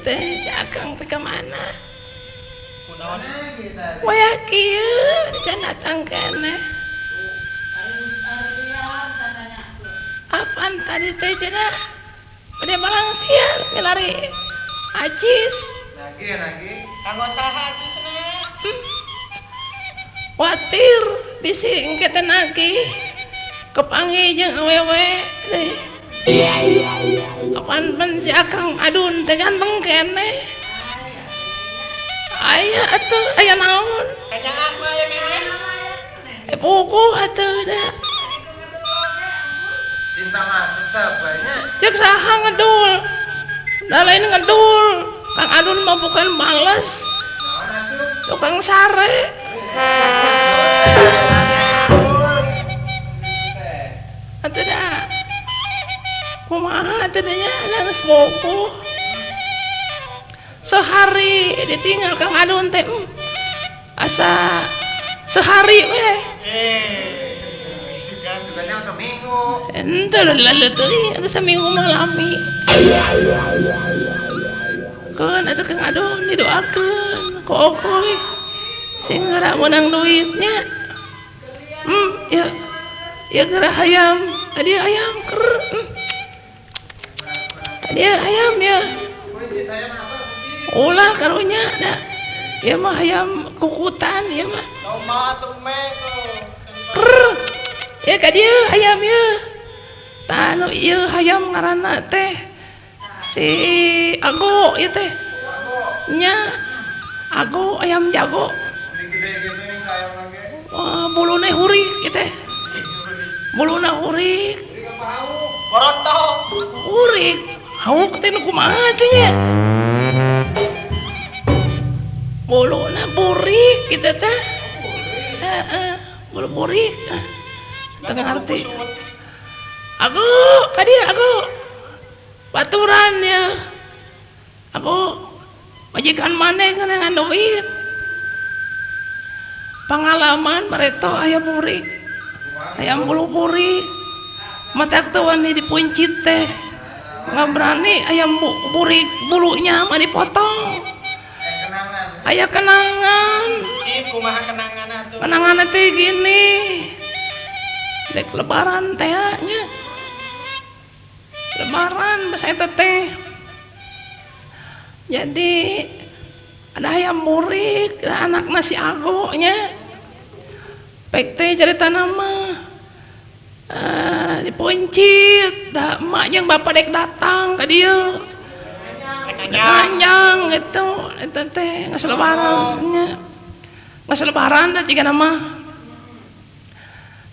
teh si Akang teh ka mana? Wayah kieu can datang keneh. Apaan tadi teh cenah? Bade malangsiar milari acis. Nagih. Kanggo saha acisna? Watir bisi engke teh nagih. Kepanggih jeung awewe deui. Apaan pan si Akang Adun teh ganteng keneh. Aya atuh, aya naon? Kanyaah mah aya keneh. Puguh atuh da. Cinta mah tetep bae nya. Cek saha ngedul? Da lain ngedul. Kang Adun mah bukan males. Naon atuh? Tukang sare. Atuh da. Kumaha atuh da nya geus bogoh. Sehari ditinggal Kang Adun teh asa sehari we. Bukannya seminggu. Ente lalu teuing atuh saminggu mah lami. Keun atuh Kang Adun didoakeun ku Okoy sing geura meunang duitnya. Ya. Ya geura hayam. Tadi ayam ker. Tadi ayam ya. Ulah karunya da. Ieu mah hayam kukutan ieu mah. Loma tuh me tuh. Ker. Ya ka dieu hayam ieu. Tah nu ieu hayam ngaranna teh si Ago ieu teh. Nya Ago ayam jago. Wah, buluna hurik ieu teh. Buluna hurik. Borontok. Hurik. Hauk teh nu kumaha teh nya? Buluna burik kitu teh. Heeh, bulu burik. Teu ngarti. Aku ka dieu aku. Baturan ya. Aku majikan maneh ngan duit. Pengalaman bareto ayam burik. Ayam bulu burik. Matak teh wani dipuncit teh. Nggak berani ayam burik bulunya mah dipotong. Aya kenangan. Ih, kumaha kenangan atuh? Kenangan teh gini. Dek lebaran teh nya. Lebaran bahasa eta teh. Jadi ada ayam burik, anakna si Ago nya. Pek teh carita nama. Dipuncit, da emak jeung bapak dek datang ka dieu. Kanjang gitu, eta teh geus lebaran nya. Geus lebaran da jiga nama.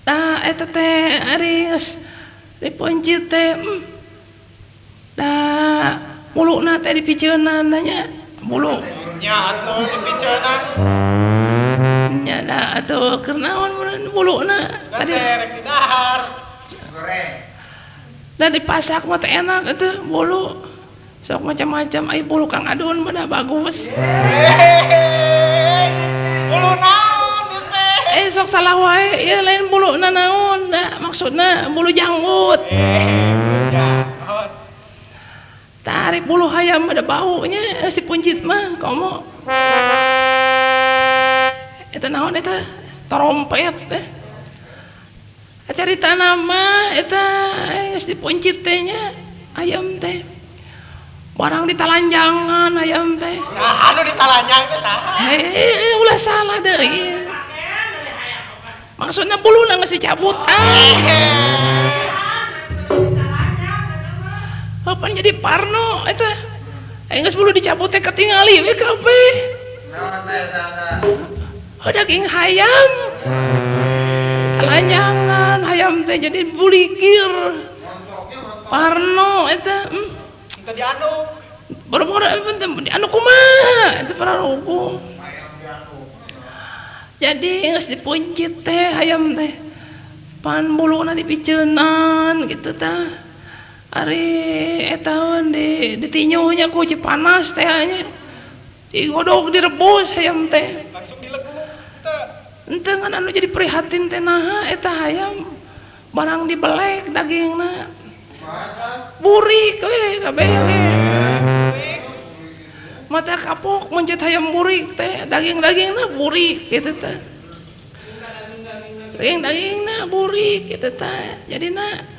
Tah eta teh ari geus dipuncit teh. Da muluna teh dipiceunan nya, bulu. Nya atuh dipiceunan. Nya da atuh keur naon buluna tadi. Rek didahar. Goreng. Da dipasak mah teh enak atuh bulu. Sok macam-macam ai bulu Kang Adun mah da bagus. Bulu naon ieu teh? Sok salah wae ieu lain buluna naon da maksudna bulu janggut. Janggut. Tarik bulu hayam ada baunya si puncit mah komo. Eta naon eta trompet teh. Carita nama eta geus dipuncit teh nya ayam teh. Barang ditalanjangan ayam teh. Saha nu ditalanjang teh saha? Ulah salah deui. Maksudna buluna geus dicabut. Kapan jadi parno eta? Geus bulu dicabut teh katingali we kabeh. Naon teh eta? Oh, daging hayam. Talanjangan hayam teh jadi buligir. Parno eta. Teu dianu. Boro-boro dianu kumaha eta pararuguh. Jadi geus dipuncit teh hayam teh. Pan buluna dipiceunan kitu tah. Ari eta di ditinyuhnya ku Cipanas teh nya. Digodog direbus hayam teh. Langsung dileguk teh. Henteu ngan anu jadi prihatin teh naha eta hayam barang dibelek dagingna. Burik we kabeh we. Mata kapok mencet hayam burik teh, daging-dagingna burik gitu teh. Daging-dagingna burik gitu teh. Jadina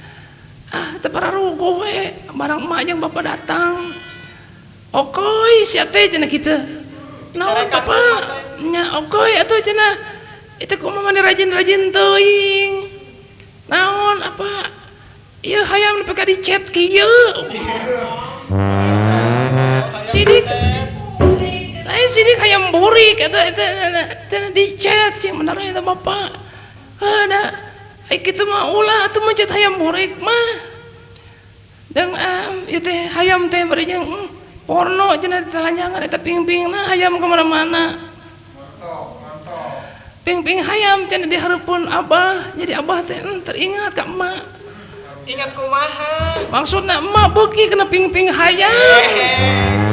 ah teu pararuguh we barang emak jeung bapak datang. Okoy sia teh cenah kitu. Naon bapak? Nya okoy atuh cenah. Itu kumaha mani rajin-rajin teuing. Naon apa? Ieu hayam nepi ka dicet kieu. Sidik lain sidik hayam burik eta eta eta dicet sih bener eta bapak. Ada ai kitu mah ulah atuh mencet hayam burik mah. Dang ieu teh hayam teh bari jeung porno cenah ditelanjangan eta ping-pingna hayam ka mana-mana. Ping-ping hayam cenah di hareupeun abah, jadi abah teh teringat ka emak. Ingat kumaha? Maksudna emak beuki kena ping-ping hayam.